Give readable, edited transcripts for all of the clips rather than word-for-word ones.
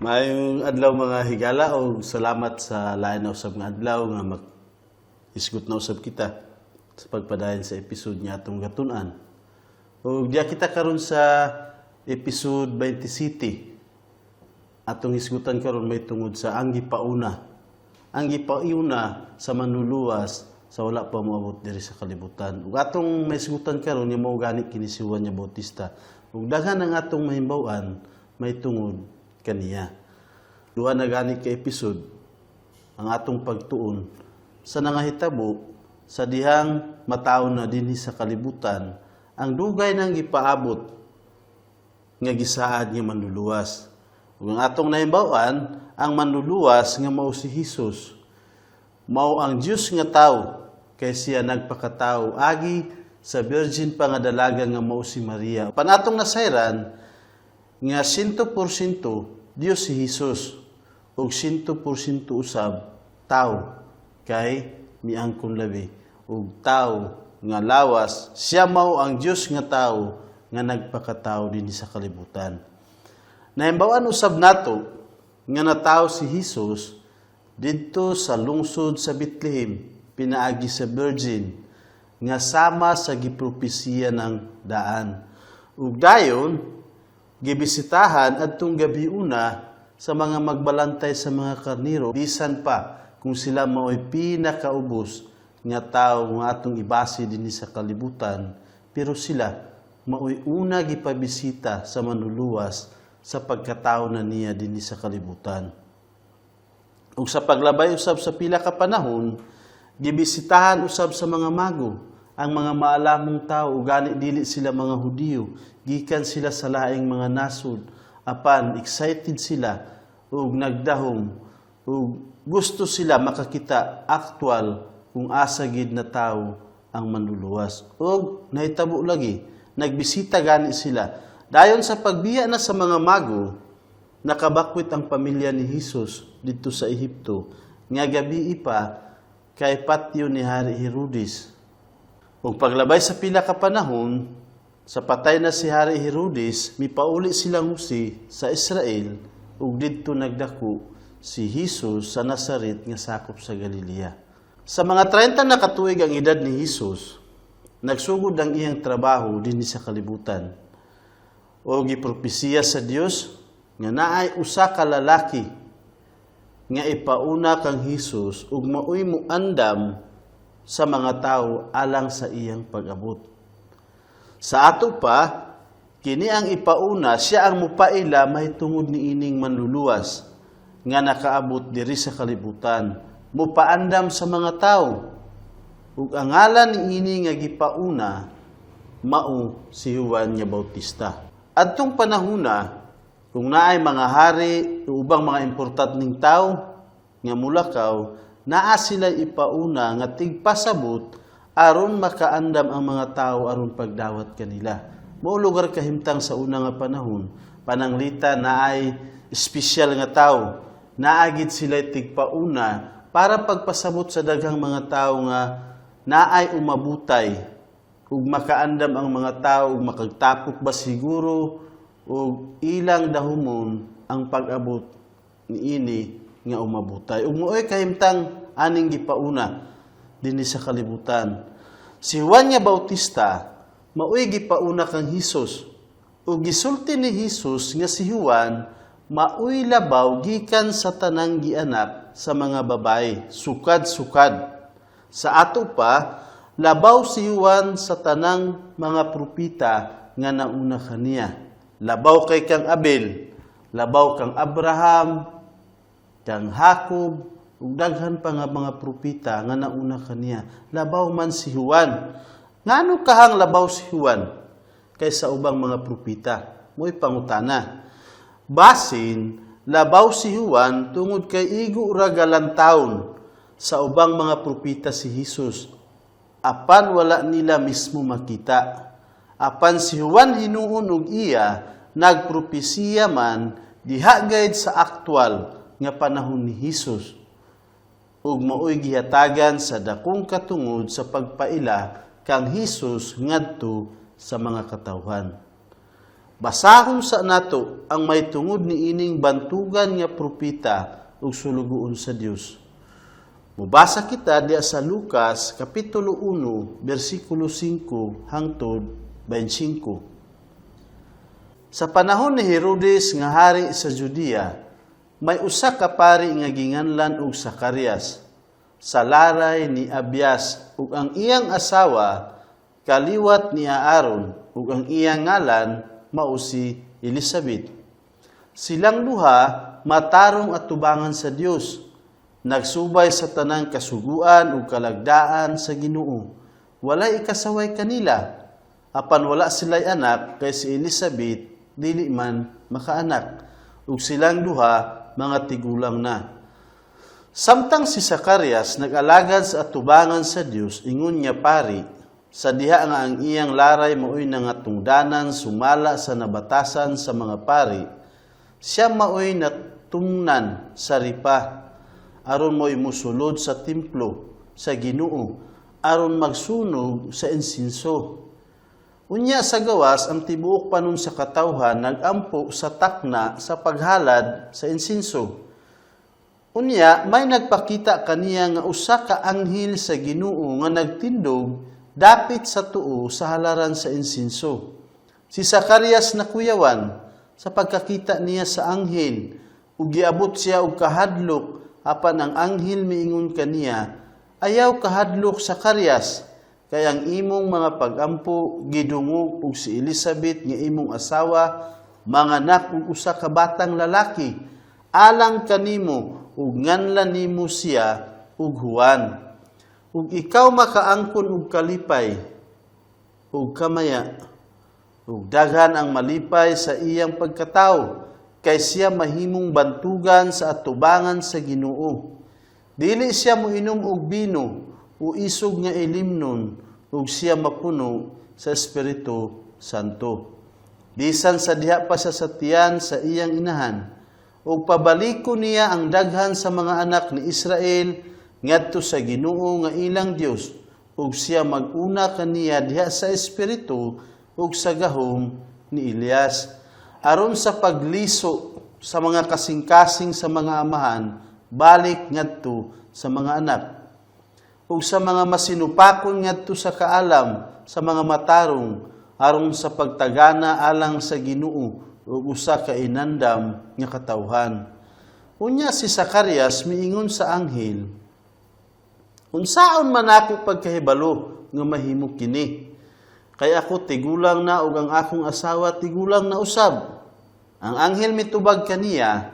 Maayong adlaw, mga higala, og salamat sa lain na usab nga adlaw nga mag-isgot na usab kita sa pagpadayon sa episode nga atong gatun-an. Ug diya kita karon sa episode 27. Atong hisgutan karon may tungod sa ang gipauna. Ang gipauna sa manluluwas sa wala pa moabot diri sa kalibutan. Ug atong mahisgutan karon nga mao gani kini si Juan nga Bautista. Ug daghan ang atong mahimbaw-an may tungod kaniya. Duha na gani ka episode ang atong pagtuon sa nangahitabo sa dihang matawo na dinhi sa kalibutan ang dugay nang gipaabot nga gisaad nga manluluwas. Ug ang atong nahimbaw-an, ang manluluwas nga mao si Hesus. Mao ang Dios nga tawo kay siya nagpakatao agi sa virgin pa nga dalaga nga mao si Maria. Panatong nasayran nga 100% Dios si Hesus ug 100% usab tao kay miangkon labi ug tao nga lawas. Siya mao ang Dios nga tao nga nagpakatao dinhi sa kalibutan. Nahimbaw-an usab nato nga natawo si Hesus didto sa lungsod sa Bethlehem pinaagi sa Virgin nga sama sa gipropesiya ng daan. Ug dayon gibisitahan adtong gabi una sa mga magbalantay sa mga karniro, bisan pa kung sila mao'y pinakaubos nga tao nga atong ibase dinhi sa kalibutan, pero sila mao'y una gipabisita sa manluluwas sa pagkatao na niya dinhi sa kalibutan. Ug sa paglabay usab sa pila ka panahon, gibisitahan usab sa mga mago, ang mga maalamong tao, gani dili sila mga Hudiyo, gikan sila sa laing mga nasod, apan excited sila ug nagdahom ug gusto sila makakita actual kung asa gid na tao ang manluluwas. Ug nahitabo lagi, nagbisita gani sila. Dayon sa pagbiya na sa mga mago, nakabakwit ang pamilya ni Hesus didto sa Ehipto nga gabi pa kay patyo ni Hari Herodes. Ug paglabay sa pila ka panahon, sa patay na si Hari Herodes, mipauli silang Jose sa Israel ug didto nagdako si Hesus sa Nazaret nga sakop sa Galilea. Sa mga 30 na katuig ang edad ni Hesus, nagsugod ang iyang trabaho dinhi sa kalibutan. O gipropesiya sa Dios nga naay usa ka lalaki nga ipauna kang Hesus ug maoy muandam sa mga tawo alang sa iyang pag-abot. Sa ato pa, kini ang ipauna, siya ang mupaila mahitungod ni ining manluluwas nga nakaabot diri sa kalibutan, mupaandam sa mga tawo. Ug ang ngalan ni ini nga gipauna mao si Juan nga Bautista. Adtong panahona, kung naay mga hari o ubang mga importanteng tao nga mulakaw, naa sila ipauna nga tigpasabot aron makaandam ang mga tao aron pagdawat kanila. Mao lugar kahimtang sa una nga panahon, pananglita naay espesyal nga tao, naagid sila tigpauna para pagpasabot sa daghang mga tao nga naay umabutay ug makaandam ang mga tao ug makagtapok ba siguro ug ilang dahumon ang pag-abot niini nga umabutay. Ug mao'y kahimtang aning gipauna dinhi sa kalibutan. Si Juan nga Bautista mao'y gipauna kang Hesus. Ug gisulti ni Hesus nga si Juan mao'y labaw gikan sa tanang gianak sa mga babae, sukad-sukad. Sa ato pa, labaw si Juan sa tanang mga propita nga nauna kaniya. Labaw kay kang Abel, labaw kang Abraham, kang Jacob, ug daghan pa nga mga propita nga nauna kaniya. Labaw man si Juan. Ngano kahang labaw si Juan kaysa ubang mga propita? Mo'y pangutana. Basin, labaw si Juan tungod kay igo ra galantawon sa ubang mga propita si Hesus. Apan wala nila mismo makita. Apan si Juan hinuon og iya nagpropesiya man diha gayud sa aktual nga panahon ni Hesus ug maoy gihatagan sa dakong katungod sa pagpaila kang Hesus ngadto sa mga katawhan. Basahon sa nato ang may tungod ni ining bantugan nga propeta ug sulugoon sa Dios. Mubasa kita diya sa Lucas kapitulo 1 bersikulo 5 hangtod 25. Sa panahon ni Herodes nga hari sa Judea, may usa ka pari nga ginganlan og Sakarias sa laray ni Abias, ug ang iyang asawa kaliwat ni Aaron ug ang iyang ngalan mao si Elizabeth. Silang duha matarong atubangan sa Dios, nagsubay sa tanang kasuguan ug kalagdaan sa Ginoo. Walay ikasaway kanila. Apan wala sila'y anak kay si Elizabeth dili man makaanak, ug silang duha mga tigulang na. Samtang si Sakarias nag-alagad sa atubangan sa Dios ingon nga pari, sa diha nga ang iyang laray maoy nangatungdanan sumala sa nabatasan sa mga pari, siya maoy natungnan sa ripa aron mo'y musulod sa templo sa Ginoo aron magsunog sa insinso. Unya sa gawas, ang tibuok panon sa katawhan nagampo sa takna sa paghalad sa insinso. Unya may nagpakita kaniya nga usa ka anghel sa Ginoo nga nagtindog dapit sa tuo sa halaran sa insinso. Si Sakarias nakuyawan sa pagkakita niya sa anghel ug giabot siya og kahadlok, apan ang anghel miingon kaniya, "Ayaw kahadlok, Sakarias, kay ang imong mga pagampo gidungog ug si Elizabeth nga imong asawa manganak og usa ka batang lalaki alang kanimo ug nganlan nimo siya og Juan. Ug ikaw makaangkon og kalipay ug kamaya, ug daghan ang malipay sa iyang pagkatawo, kay siya mahimong bantugan sa atubangan sa Ginoo. Dili siya moinom og bino o isog nga ilimnon, ug siya mapuno sa Espiritu Santo bisan sa diha pa siya sa tiyan sa iyang inahan. Ug pabaliko niya ang daghan sa mga anak ni Israel ngadto sa Ginoo nga ilang Dios, ug siya mag-una kaniya diha sa espiritu ug sa gahom ni Elias, aron sa pagliso sa mga kasing-kasing sa mga amahan balik ngadto sa mga anak, ug sa mga masinupakon ngadto sa kaalam sa mga matarong, aron sa pagtagana alang sa Ginoo ug usa ka inandam nga katawhan." Unya si Sakarias miingon sa anghel, "Unsaon man ako pagkahibalo nga mahimo kini? Kay ako tigulang na ug ang akong asawa tigulang na usab." Ang anghel mitubag kaniya,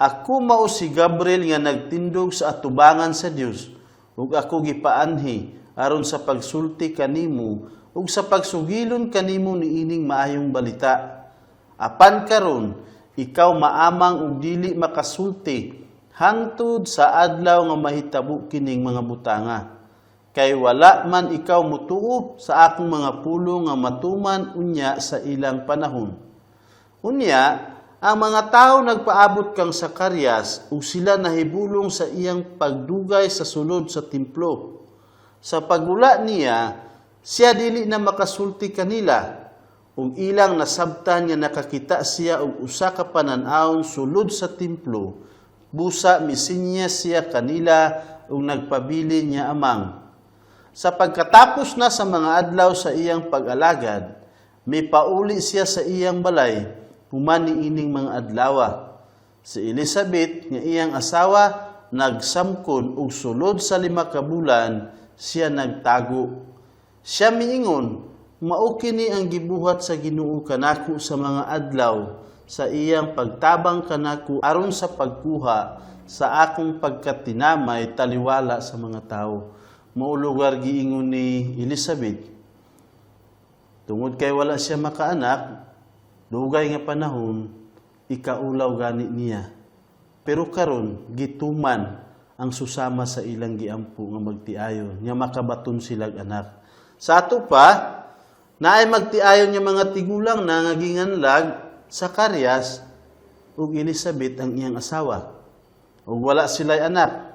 "Ako mao si Gabriel nga nagtindog sa atubangan sa Dios, ug ako gipaanhi aron sa pagsulti kanimo ug sa pagsugilon kanimo niining maayong balita. Apan karon ikaw maamang ug dili makasulti hangtod sa adlaw nga mahitabo kining mga butanga. Kay wala man ikaw mutuo sa akong mga pulong nga matuman unya sa ilang panahon." Unya, ang mga tao nagpaabot kang Sakarias ug sila nahibulong sa iyang pagdugay sa sulod sa templo. Sa pagula niya, siya dili na makasulti kanila, ug ilang nasabtan nga nakakita siya og usa ka panan-awon sulod sa templo. Busa misinyas siya kanila ug nagpabilin niya amang. Sa pagkatapos na sa mga adlaw sa iyang pag-alagad, mipauli siya sa iyang balay human niining mga adlawa. Si Elizabeth nga iyang asawa nagsamkon og sulod sa 5 ka bulan siya nagtago. Siya miingon, "Mao kini ang gibuhat sa Ginoo kanako sa mga adlaw sa iyang pagtabang kanako aron sa pagkuha sa akong pagkatinamay taliwala sa mga tawo." Mao lugar giingon ni Elizabeth, tungod kay wala siya makaanak, dugay nga panahon, ikaulaw gani niya. Pero karon gituman ang susama sa ilang giampo nga magtiayon, nga makabaton silag anak. Sa ato pa, naay magtiayon nga mga tigulang na nga ginganlag Sakarias ug Elizabeth ang iyang asawa. Ug wala sila'y anak.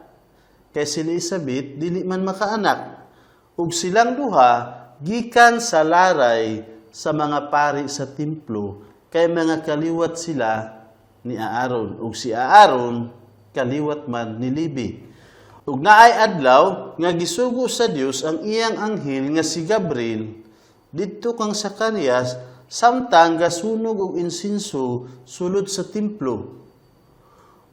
Kay si Elizabeth dili man makaanak. Ug silang duha gikan sa laray sa mga pari sa templo Kay mga kaliwat sila ni Aaron, ug si Aaron kaliwat man ni Levi. Ug naay adlaw nga gisugo sa Dios ang iyang anghel nga si Gabriel didto kang Sakarias samtang gasunog og insenso sulod sa templo.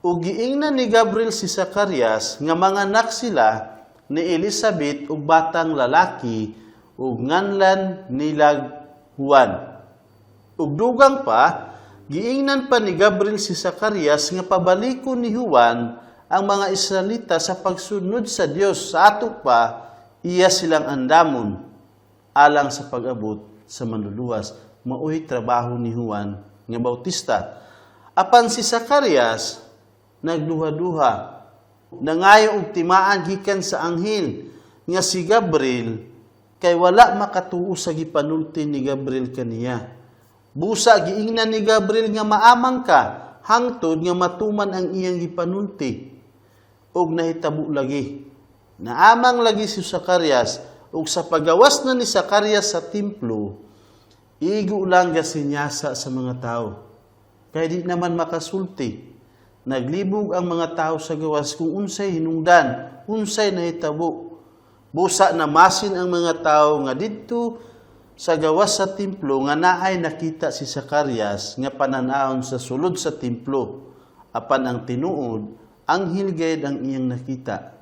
Ug giingnan ni Gabriel si Sakarias nga manganak sila ni Elizabeth og batang lalaki ug nganlan nilag Juan. Ug dugang pa, giingnan pa ni Gabriel si Sakarias nga pabalikon ni Juan ang mga Israelita sa pagsunod sa Dios. Sa ato pa, iya silang andamon alang sa pag-abot sa Manluluwas. Maoy trabaho ni Juan nga Bautista. Apan si Sakarias nagduha-duha, nangayo og timaan gikan sa anghel nga si Gabriel kay wala makatuo sa gipanulti ni Gabriel kaniya. Busa giingnan ni Gabriel nga maamang ka hangtod nga matuman ang iyang gipanulti. Og nahitabo lagi. Naamang lagi si Sakarias, ug sa pagawas na ni Sakarias sa templo, igo lang gasinyasa sa mga tao. Kay di naman makasulti. Naglibog ang mga tao sa gawas kung unsay hinungdan, unsay nahitabo. Busa namasin ang mga tao nga didto sa gawas sa templo nga naay nakita si Sakarias nga panan-awon sa sulod sa templo. Apan ang tinuod, anghel gayud ang iyang nakita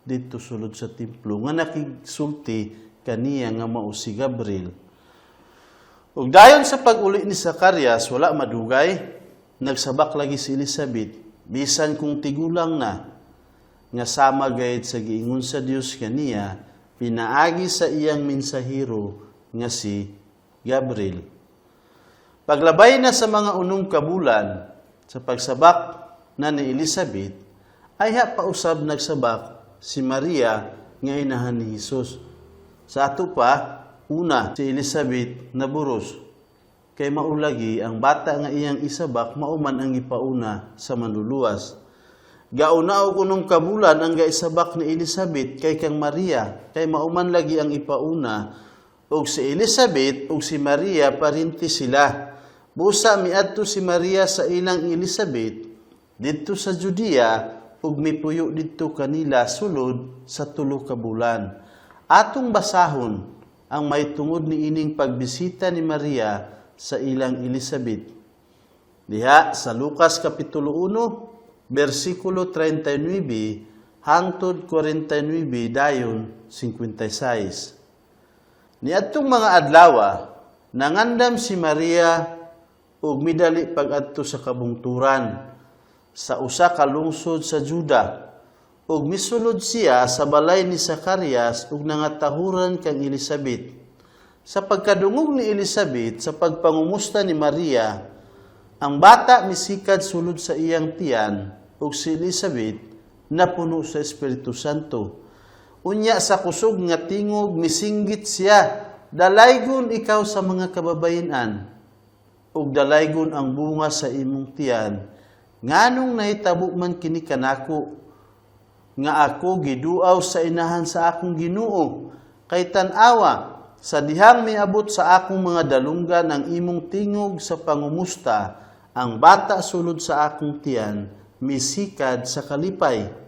didto sulod sa templo nga nakigsulti kaniya nga mao si Gabriel. Ug dayon sa pag-uli ni Sakarias, wala madugay, nagsabak lagi si Elizabeth, bisan kung tigulang na, nga sama gayud sa giingon sa Dios kaniya pinaagi sa iyang mensahero nga si Gabriel. Paglabay na sa mga 6 ka bulan sa pagsabak na ni Elizabeth, ayha pa usab nagsabak si Maria nga inahan ni Hesus. Sa ato pa, una, si Elizabeth naburos kay maulagi ang bata nga iyang isabak mauman ang ipauna sa Manluluwas. Gauna og 6 ka bulan ang gaisabak ni Elizabeth kay kang Maria, kay mauman lagi ang ipauna, og si Elizabeth ug si Maria parinti sila. Busa miadto si Maria sa ilang Elizabeth didto sa Judea ug mipuyo didto kanila sulod sa 3 ka bulan. Atong basahon ang may tungod ni ining pagbisita ni Maria sa ilang Elizabeth. Diha sa Lucas Kapitulo 1, versikulo 39 hangtod 49 dayon 56. Niadtong mga adlawa, nangandam si Maria ug midali pag-adto sa kabungturan sa usa ka lungsod sa Juda, ug misulod siya sa balay ni Sakarias ug nangatahuran kang Elizabeth. Sa pagkadungog ni Elizabeth sa pagpangumusta ni Maria, ang bata misikad sulod sa iyang tiyan, ug si Elizabeth napuno sa Espiritu Santo. Unya sa kusog nga tingog misinggit siya, "Dalaygon ikaw sa mga kababayen-an, ug dalaygon ang bunga sa imong tiyan. Nganong nahitabo man kini kanako nga ako giduaw sa inahan sa akong Ginoo? Kay tan-awa, sa dihang miabot sa akong mga dalunggan ang imong tingog sa pangumusta, ang bata sulod sa akong tiyan misikad sa kalipay."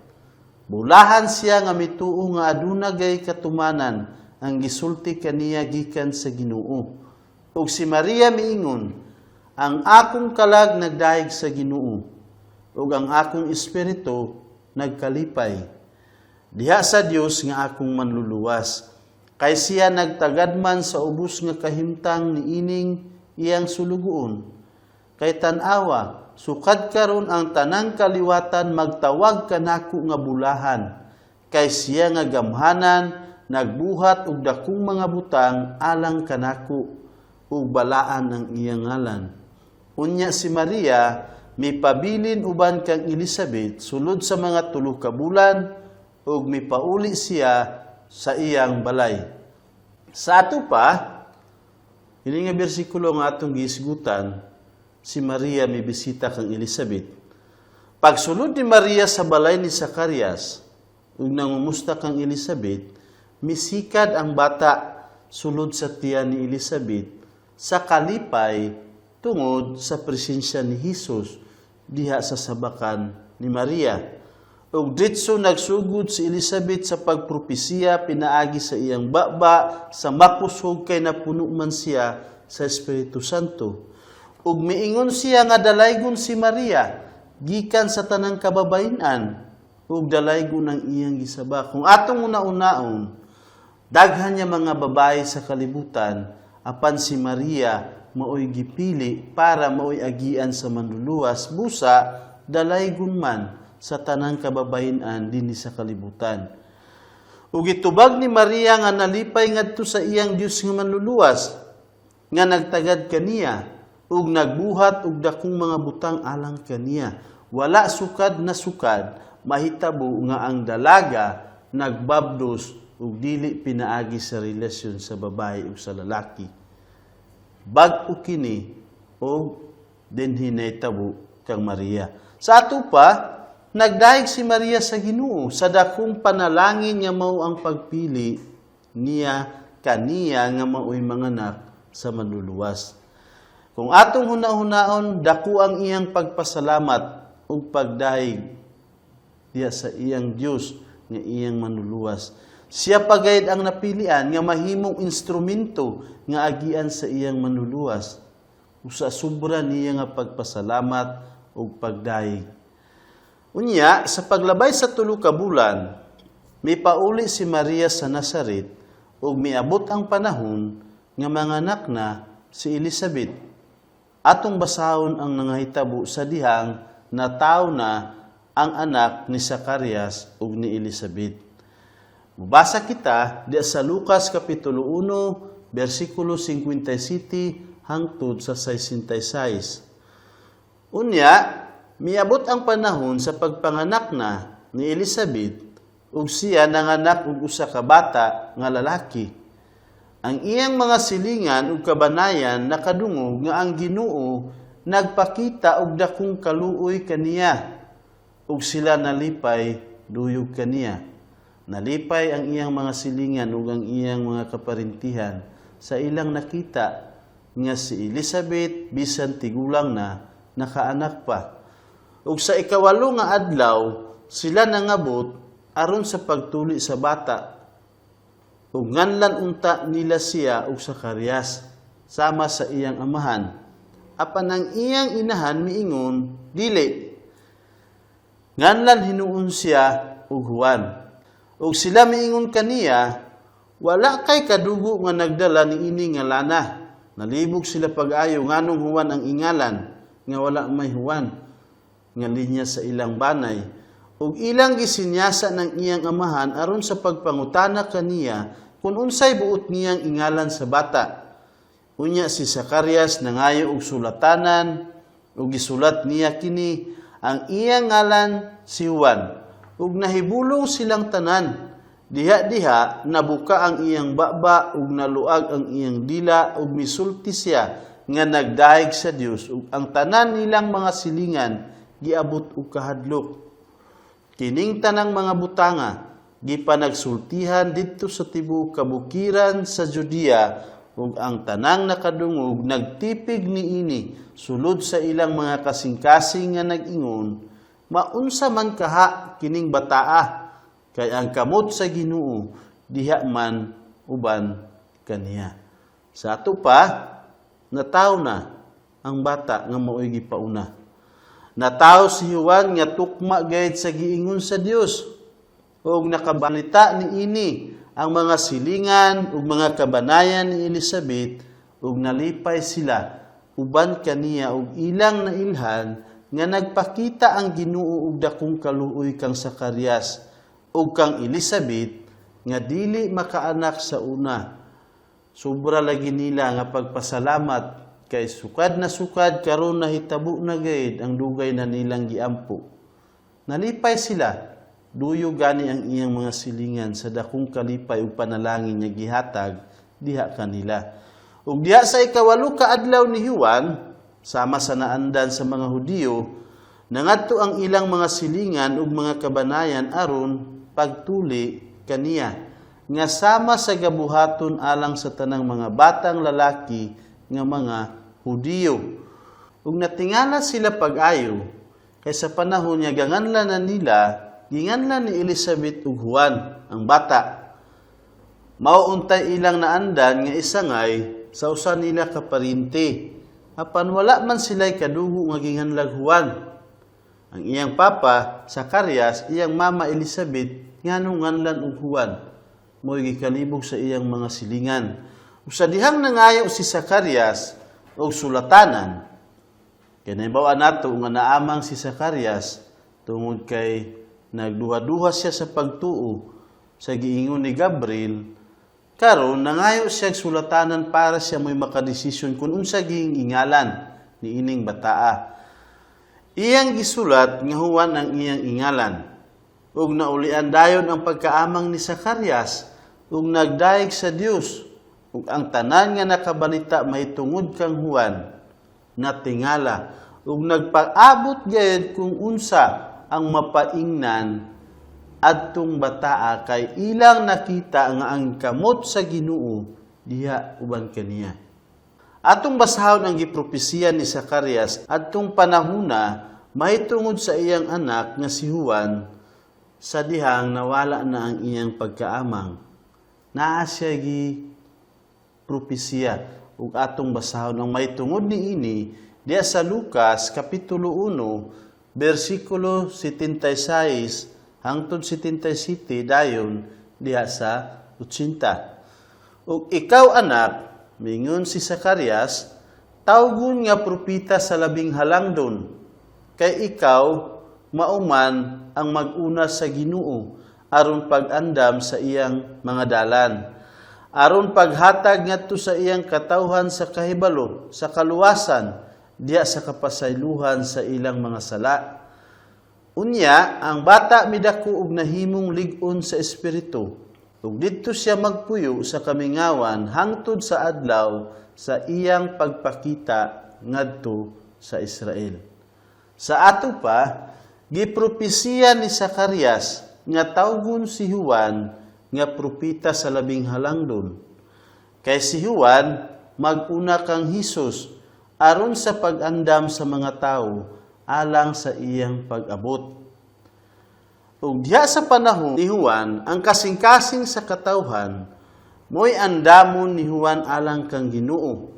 Bulahan siya nga mituo nga aduna gay katumanan ang gisulti kaniya gikan sa Ginoo. Ug si Maria miingon, "Ang akong kalag nagdayeg sa Ginoo, ug ang akong espiritu nagkalipay diha sa Dios nga akong manluluwas. Kay siya nagtagadman sa ubos nga kahimtang niining iyang sulugoon. Kay tan-awa, sukad karon ang tanang kaliwatan magtawag kanako nga bulahan. Kay siya nga gamhanan nagbuhat og dakong mga butang alang kanako, ug balaan ang iyang ngalan." Unya si Maria mipabilin uban kang Elizabeth sulod sa mga 3 ka bulan ug mipauli siya sa iyang balay. Sa ato pa, ini nga bersikulo nga atong gihisgutan, si Maria mibisita kang Elizabeth. Pagsulod ni Maria sa balay ni Sakarias ug nangumusta kang Elizabeth, misikad ang bata sulod sa tiyan ni Elizabeth sa kalipay Tungod sa presensya ni Hesus diha sa sabakan ni Maria. Ug ditso nagsugod si Elizabeth sa pagpropesiya pinaagi sa iyang baba sa makusog kay napuno man siya sa Espiritu Santo. Ug miingon siya nga dalaygon si Maria gikan sa tanang kababayen-an ug dalaygon ang iyang gisaba. Kung atong una-unaon, daghan niya mga babae sa kalibutan, apan si Maria maoy gipili para maoy agian sa Manluluwas, busa dalaygon man sa tanang kababayen-an dinhi sa kalibutan. Ug gitubag ni Maria nga nalipay ngadto sa iyang Dios nga Manluluwas nga nagtagad kaniya ug nagbuhat og dakong mga butang alang kaniya. Wala sukad na sukad mahitabo nga ang dalaga nagbabdos ug dili pinaagi sa relasyon sa babae ug sa lalaki. Bag-o kini og dinhi nahitabo kang Maria. Sa ato pa, nagdayeg si Maria sa Ginoo sa dakong panalangin nga mao ang pagpili niya kaniya nga maoy manganak sa Manluluwas. Kung atong huna-hunaon, dako ang iyang pagpasalamat ug pagdayeg diya sa iyang Dios nga iyang Manluluwas. Siya pagayod ang napilian nga mahimong instrumento nga agian sa iyang Manluluwas. Usa sobra niya nga pagpasalamat ug pagdayeg. Unya, sa paglabay sa 3 ka bulan, mipauli si Maria sa Nazaret ug miabot ang panahon nga manganak na si Elizabeth. Atong basahon ang nangahitabo sa dihang natawo na ang anak ni Zacarias ug ni Elizabeth. Mubasa kita diya sa Lucas Kapitulo 1, versikulo 57 hangtod sa 66. Unya, miabot ang panahon sa pagpanganak na ni Elizabeth ug siya nanganak og usa ka bata nga lalaki. Ang iyang mga silingan ug kabanayan nakadungog nga ang Ginoo nagpakita og dakong kaluoy kaniya ug sila nalipay duyog kaniya. Nalipay ang iyang mga silingan ug ang iyang mga kaparintihan sa ilang nakita nga si Elizabeth bisan tigulang na, nakaanak pa. Ug sa 8 nga adlaw sila nangabot aron sa pagtuli sa bata. Ug nganlan unta nila siya og Zacarias sama sa iyang amahan. Apan ang iyang inahan miingon, "Dili. Nganlan hinuon siya og Juan." Ug sila miingon kaniya, "Wala kay kadugo nga nagdala niini nga lana." Nalibog sila pag-ayo nganong Juan ang ingalan, nga wala may Juan nga linya sa ilang banay. Ug ilang gisinyasa ng iyang amahan aron sa pagpangutana kaniya kung unsay buot niyang ingalan sa bata. Unya si Zacarias nangayo og sulatanan ug gisulat niya kini, "Ang iyang ngalan si Juan." Ug nahibulong silang tanan. Diha-diha nabuka ang iyang baba ug naluag ang iyang dila ug misulti siya nga nagdayeg sa Dios, ug ang tanan nilang mga silingan giabot og kahadlok. Kining tanang mga butanga gipanagsultihan didto sa tibuok kabukiran sa Judea, ug ang tanang nakadungog nagtipig niini sulod sa ilang mga kasing-kasing nga nag-ingon, "Maunsa man kaha kining bataa? Kay ang kamot sa Ginoo diha man uban kaniya." Sa ato pa, nataw na ang bata nga maoy gipauna. Nataw si Juan nga tukma gayud sa giingon sa Dios. Ug nakabalita niini ang mga silingan ug mga kabanayan ni Elizabeth ug nalipay sila uban kaniya ug ilang nailhan nga nagpakita ang Ginoo og dakong kaluoy kang Zacarias ug kang Elizabeth nga dili makaanak sa una. Sobra lagi nila nga pagpasalamat kay sukad na sukad karon nahitabo na gayud ang dugay na nilang giampo. Nalipay sila. Duyo gani ang iyang mga silingan sa dakong kalipay ug panalangin nga gihatag diha kanila. Ug diha sa 8 ka adlaw ni Juan, sama sa naandan sa mga Hudiyo, nangadto ang ilang mga silingan ug mga kabanayan aron pagtuli kaniya, nga sama sa gabuhaton alang sa tanang mga batang lalaki nga mga Hudiyo. Ug natingala sila pag-ayo kay sa panahon nga ganganlan na nila, ginganlan ni Elizabeth ug Juan ang bata. Mao untay ilang naandan nga isangay sa usa nila ka parente. Apan wala man sila'y kadugo nga ginganlag Juan. Ang iyang papa, Zacarias, iyang mama Elizabeth, ngano nganlan og Juan. Mo'y gikalibog sa iyang mga silingan. Ug sa dihang nangayo si Zacarias og sulatanan, kay nahibaw-an nato nga naamang si Zacarias tungod kay nagduha-duha siya sa pagtuo sa giingon ni Gabriel. Karon nangayo siya og sulatanan para siya mo'y makadesisyon kung unsa gihing ingalan ni ining bataa. Iyang gisulat nga Juan ang iyang ingalan. Ug naulian dayon ang pagkaamang ni Zacarias ug nagdayeg sa Dios, ug ang tanan nga nakabalita mahitungod kang Juan natingala ug nagpaabot gayud kung unsa ang mapaingnan adtong bataa, kay ilang nakita nga ang kamot sa Ginoo diha uban kaniya. Atong basahon ang gipropesiya ni Zacarias adtong panahuna mahitungod sa iyang anak nga si Juan sa dihang nawala na ang iyang pagkaamang. Naa siya gi propesiya ug atong basahon ang mahitungod niini diha sa Lucas kapitulo 1 bersikulo 76 hangtod 77, dayon diha sa 80. "Ug ikaw, anak," mingon si Zacarias, "tawgon nga propeta sa Labing Halangdon, kay ikaw mauman ang mag-una sa Ginoo aron pag-andam sa iyang mga dalan, aron paghatag ngadto sa iyang katawhan sa kahibalo sa kaluwasan diha sa kapasaylohan sa ilang mga sala." Unya ang bata midako og nahimong lig-on sa espiritu, ug didto siya magpuyo sa kamingawan hangtod sa adlaw sa iyang pagpakita ngadto sa Israel. Sa ato pa, gipropesiya ni Zacarias nga tawgon si Juan nga propeta sa Labing Halangdon. Kay si Juan mag-una kang Hesus aron sa pag-andam sa mga tao alang sa iyang pag-abot. Ug diha sa panahon ni Juan, ang kasing-kasing sa katawhan mo'y andamon ni Juan alang kang Ginoo,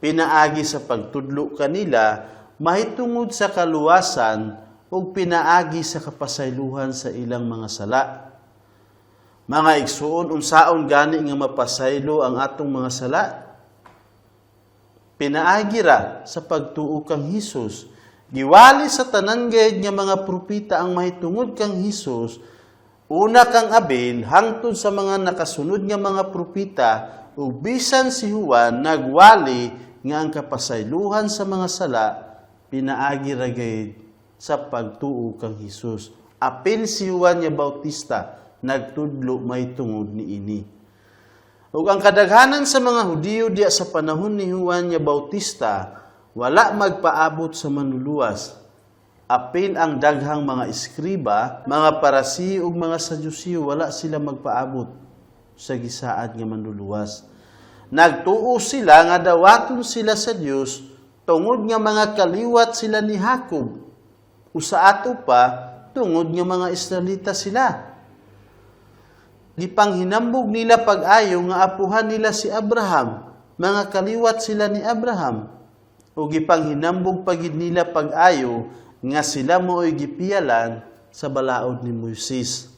pinaagi sa pagtudlo kanila mahitungod sa kaluwasan ug pinaagi sa kapasaylohan sa ilang mga sala. Mga igsuon, unsaon gani nga mapasaylo ang atong mga sala? Pinaagi ra sa pagtuo kang Hesus. Giwali sa tanan gayud nga mga propeta ang mahitungod kang Hesus, una kang Abel hangtod sa mga nakasunod nga mga propeta, ug bisan si Juan nagwali nga ang kapasaylohan sa mga sala pinaagi ra gayud sa pagtuo kang Hesus. Apil si Juan nga Bautista nagtudlo mahitungod niini. Ug ang kadaghanan sa mga Hudiyo diya sa panahon ni Juan nga Bautista wala magpaabot sa Manluluwas. Apil ang daghang mga eskriba, mga Parasiyo ug mga Sadusiyo, wala sila magpaabot sa gisaad nga Manluluwas. Nagtuo sila nga dawaton sila sa Dios tungod nga mga kaliwat sila ni Jacob. O sa ato pa, tungod nga mga Israelita sila. Gipanghinambog nila pag-ayo nga apuhan nila si Abraham, mga kaliwat sila ni Abraham. O gipanghinambog pagid nila pag-ayo nga sila mo'y gipiyalan sa balaod ni Moises.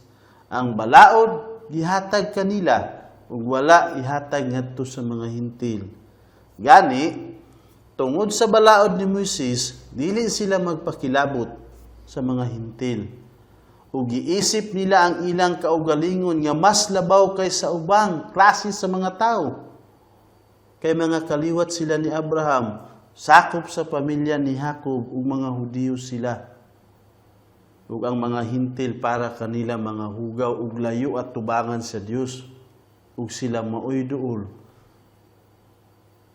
Ang balaod gihatag kanila ug wala ihatag ngadto sa mga Hentil. Gani, tungod sa balaod ni Moises, dili sila magpakilabot sa mga Hentil. Ug giisip nila ang ilang kaugalingon nga mas labaw kaysa ubang klase sa mga tao. Kay mga kaliwat sila ni Abraham, sakop sa pamilya ni Jacob ug mga Hudiyo sila. Ug ang mga Hentil para kanila mga hugaw ug layo at tubangan sa Dios. Ug sila maoy duol.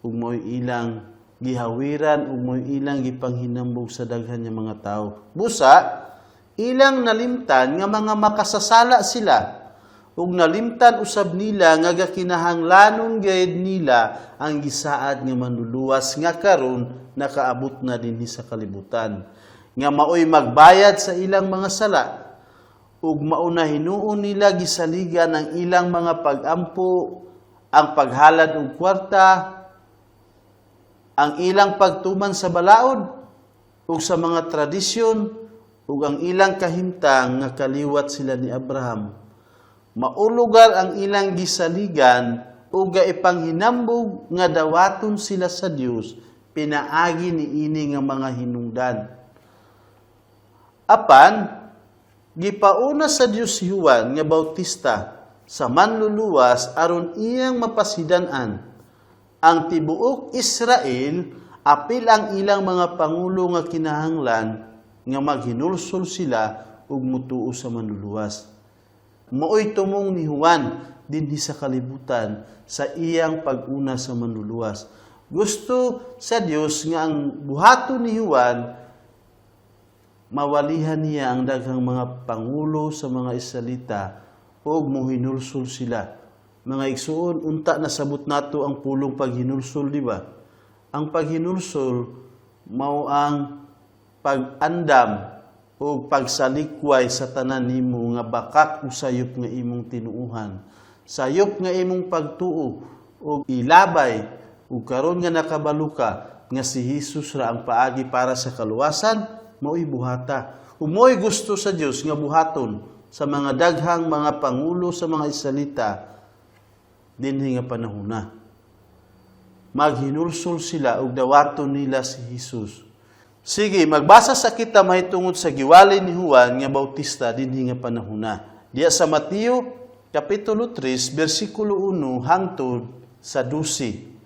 Ug maoy ilang gihawiran ug maoy ilang gipanghinambog sa daghan nga mga tao. Busa ilang nalimtan nga mga makasasala sila. Ug nalimtan usab nila nga gakinahanglanon gayud nila ang gisaad nga Manluluwas nga karon nakaabot na dinhi sa kalibutan, nga maoy magbayad sa ilang mga sala. Ug mao na hinuon nila gisaligan ang ilang mga pag-ampo, ang paghalad og kwarta, ang ilang pagtuman sa balaod ug sa mga tradisyon, ug ang ilang kahimtang nga kaliwat sila ni Abraham. Maulugar ang ilang gisaligan ug gaipanghinambog nga dawaton sila sa Dios pinaagi niini nga mga hinungdan. Apan gipauna sa Dios si Juan nga Bautista sa Manluluwas aron iyang mapasidan-an ang tibuok Israel, apil ang ilang mga pangulo, nga kinahanglan nga maghinulsol sila ug mutuo sa Manluluwas. Maoy tumong ni Juan dinhi sa kalibutan sa iyang pag-una sa Manluluwas. Gusto sa Dios nga ang buhaton ni Juan, mawalihan niya ang daghang mga pangulo sa mga Israelita ug mohinulsol sila. Mga igsuon, unta nasabot nato ang pulong paghinulsol, di ba? Ang paghinulsol mao ang pag-andam o pagsalikway sa tanan nimo nga bakak o sayop nga imong tinuuhan. Sayop nga imong pagtuo o ilabay, ug karon nga nakabalo ka nga si Jesus ra ang paagi para sa kaluwasan, mao'y buhata. Ug mao'y gusto sa Dios nga buhaton sa mga daghang mga pangulo sa mga Israelita dinhi nga panahona. Maghinulsol sila ug dawaton nila si Jesus. Sige, magbasa sa kita mahitungod sa giwali ni Juan nga Bautista dinhi nga panahona. Diya sa Mateo kapitulo 3 bersikulo 1 hangtod sa 12.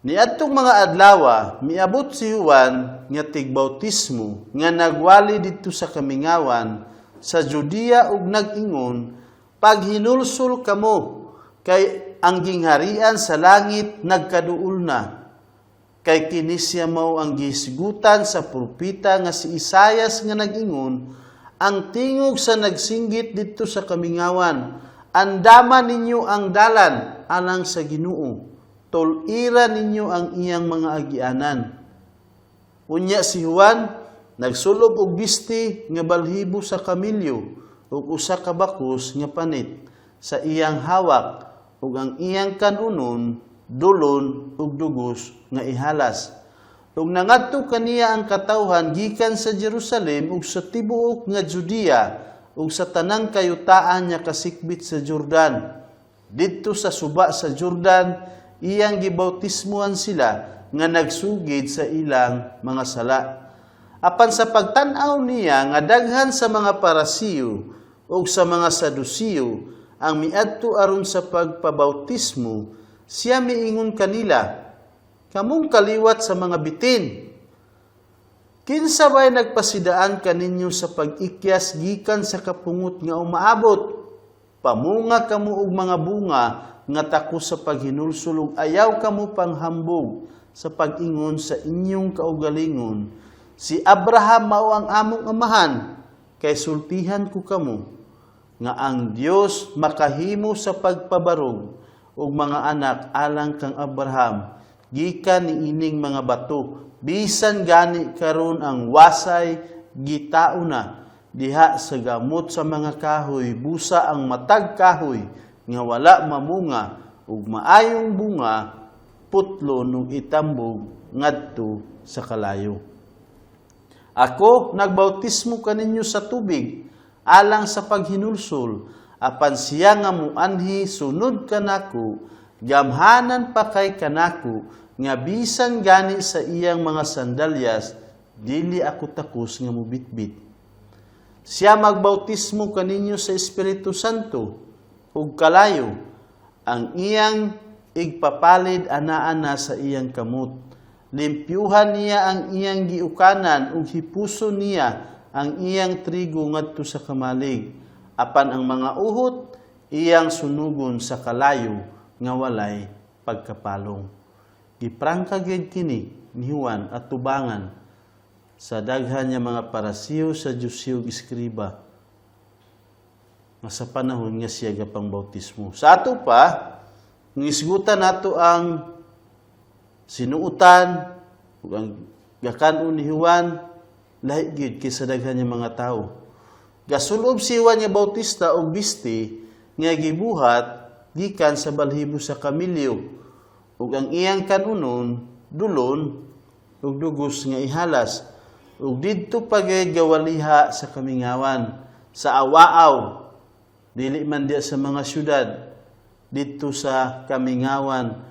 Niadtong mga adlawa, miabot si Juan nga tigbautismo nga nagwali didto sa kamingawan sa Judea ug nag-ingon, "Paghinulsol kamo kay ang gingharian sa langit nagkaduol na." Kay kini siya mao ang gihisgutan sa propeta nga si Isayas nga nag-ingon, "Ang tingog sa nagsinggit didto sa kamingawan, andama ninyo ang dalan alang sa Ginoo, tul-ira ninyo ang iyang mga agianan." Unya si Juan nagsulob og bisti nga balhibo sa kamilyo ug usa ka bakos nga panit sa iyang hawak, ug ang iyang kanunon dulon ug dugos nga ihalas. Ug nangadto kaniya ang katawhan gikan sa Jerusalem ug sa tibuok nga Judea ug sa tanang kayutaan nga kasikbit sa Jordan. Didto sa suba sa Jordan, iyang gibautismuhan sila nga nagsugid sa ilang mga sala. Apan sa pagtan-aw niya nga daghan sa mga Parasiyo ug sa mga Sadusiyo ang miadto aron sa pagpabautismo, siya miingon kanila, "Kamong kaliwat sa mga bitin, kinsa bay nagpasidaan kaninyo sa pag-ikyas gikan sa kapungot nga umaabot? Pamunga kamo og mga bunga nga takos sa paghinulsol ug ayaw kamo panghambog sa pag-ingon sa inyong kaugalingon, 'Si Abraham mao ang among amahan,' kay sultihan ko kamo nga ang Dios makahimo sa pagpabarog og mga anak alang kang Abraham gikan niining mga bato. Bisan gani karon ang wasay gitao na diha sa gamot sa mga kahoy. Busa ang matag kahoy nga wala mamunga og maayong bunga putlon ug itambog ngadto sa kalayo. Ako nagbautismo kaninyo sa tubig alang sa paghinulsol, apan siya nga muanhi sunod kanako gamhanan pa kay kanako nga bisan gani sa iyang mga sandalyas dili ako takos nga mubitbit. Siya magbautismo kaninyo sa Espiritu Santo ug kalayo. Ang iyang igpapalid anaa na sa iyang kamot. Limpyuhan niya ang iyang giukanan ug hipuson niya ang iyang trigo ngadto sa kamalig. Apan ang mga uhot iyang sunugon sa kalayo nga walay pagkapalong." Giprangka gyud kini ni Juan at tubangan sa daghan niya mga Parasiyo, Sadusiyo ug eskriba. Nga sa panahon nga siya gapangbautismo. Sa ato pa, ngisgutan nato ang sinuotan ug ang gakan-on ni Juan, lahi gyud kaysa daghan nga mga tawo. Gasulob si Juan nga Bautista og bisti nga gibuhat gikan sa balhibo sa kamilyo ug ang iyang kanunon dulon ug dugos nga ihalas, ug didto pa gayud gawaliha sa kamingawan, sa awaaw, dili man diya sa mga syudad. Didto sa kamingawan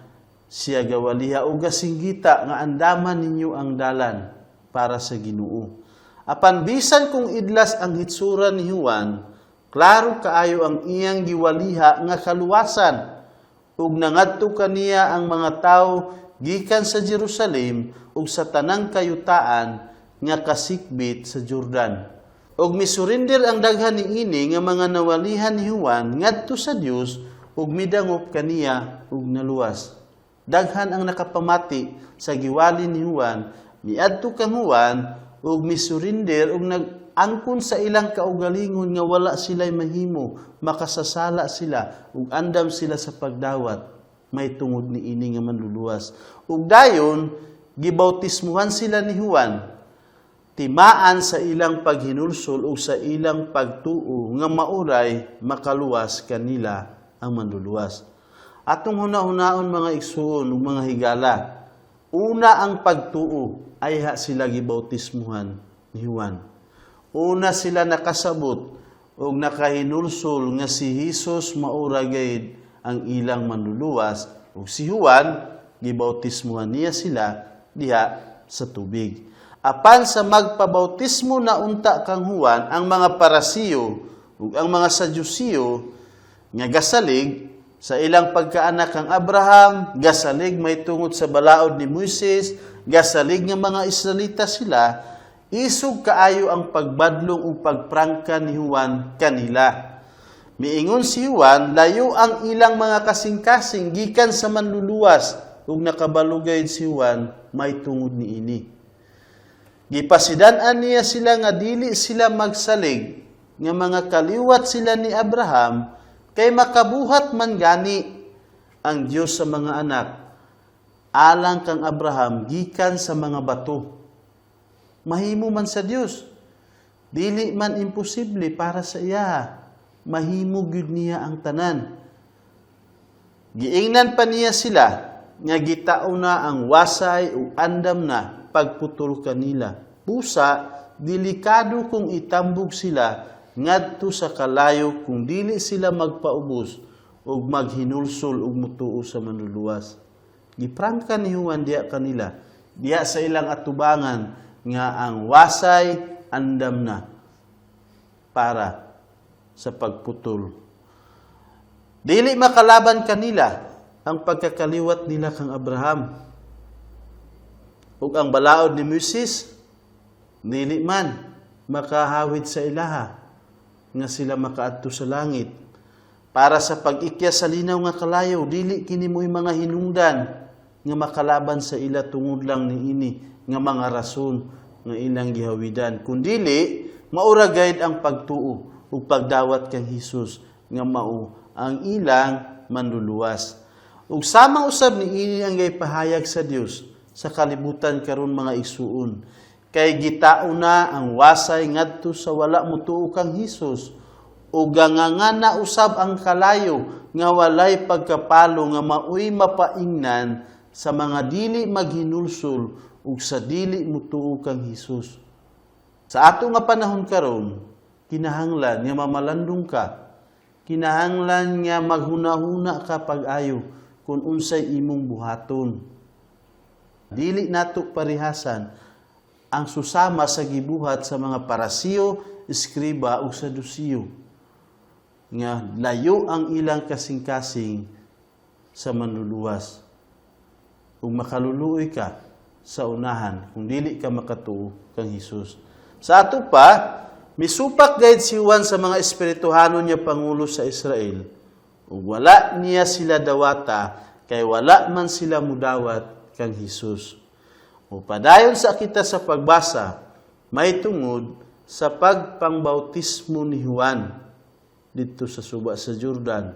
siya gawaliha ug gasinggita nga andaman ninyo ang dalan para sa Ginoo. Apan bisan kung idlas ang hitsura ni Juan, klaro kaayo ang iyang giwaliha nga kaluwasan, ug nangadto kaniya ang mga tawo gikan sa Jerusalem ug sa tanang kayutaan nga kasikbit sa Jordan. Ug misurinder ang daghan niini nga mga nawalihan ni Juan ngadto sa Dios ug midangop kaniya ug naluwas. Daghan ang nakapamati sa giwali ni Juan, miadto kang Juan ug misurinder ug nag-angkon sa ilang kaugalingon nga wala sila'y mahimo, makasasala sila ug andam sila sa pagdawat may tungod ni ini nga Manluluwas. Ug dayon gibautismuhan sila ni Juan timaan sa ilang paghinulsol ug sa ilang pagtuo nga mauray makaluwas kanila ang Manluluwas. Atong huna-hunaon, mga igsuon ug mga higala, una ang pagtuo ayha sila gibautismuhan ni Juan. Una sila nakasabot ug nakahinulsol nga si Hesus maura gayud ang ilang Manluluwas, ug si Juan gibautismuhan niya sila diha sa tubig. Apan sa magpabautismo na unta kang Juan, ang mga Parasiyo ug ang mga Sadusiyo nga gasalig sa ilang pagkaanak kang Abraham, gasalig may tungod sa balaod ni Moises, gasalig nga mga Israelita sila, isog kaayo ang pagbadlong ug pagprangka ni Juan kanila. Miingon si Juan, layo ang ilang mga kasing-kasing gikan sa Manluluwas, ug nakabalugay si Juan may tungod niini. Gipasidan-an niya sila nga dili sila magsalig nga mga kaliwat sila ni Abraham, kay makabuhat man gani ang Dios sa mga anak alang kang Abraham gikan sa mga bato. Mahimo man sa Dios. Dili man imposible para sa iya. Mahimo gyud niya ang tanan. Giingnan pa niya sila nga gitao na ang wasay ug andam na pagputol kanila. Busa, delikado kung itambog sila ngadto sa kalayo kung dili sila magpaubos ug maghinulsol ug mutuo sa Manluluwas. Giprangka ni Juan diya kanila, diya sa ilang atubangan, nga ang wasay andam na para sa pagputol. Dili makalaban kanila ang pagkakaliwat nila kang Abraham. Ug ang balaod ni Moises dili man makahawid sa ilaha nga sila makaadto sa langit. Para sa pag-ikya sa linaw nga kalayo, dili kini mo'y mga hinungdan nga makalaban sa ila tungod lang niini nga mga rason nga ilang gihawidan. Kundili, maura gayud ang pagtuo ug pagdawat kang Hesus nga mao ang ilang Manluluwas. Ug sama usab niini ang gipahayag sa Dios sa kalibutan karon, mga igsuon. Kay gitao na ang wasay ngadto sa wala motuo kang Hesus, ug ganganga usab ang kalayo nga walay pagkapalo nga maoy mapaingnan sa mga dili maghinulsol ug sa dili motuo kang Hesus. Sa ato nga panahon karon, kinahanglan nga mamalandong ka. Kinahanglan nga maghunahuna ka pag-ayo kung unsay imong buhaton. Dili nato parihasan ang susama sa gibuhat sa mga Parasiyo, Eskriba ug Sadusiyo nga layo ang ilang kasing-kasing sa Manluluwas. Ug makaluluoy ka sa unahan kung dili ka makatuo kang Hesus. Sa ato pa, misupak gayud si Juan sa mga espirituhanon niya pangulo sa Israel. Ug wala niya sila dawata kay wala man sila mudawat kang Hesus. O padayon sa kita sa pagbasa may tungod sa pagpangbautismo ni Juan. didto sa suba sa Jordan.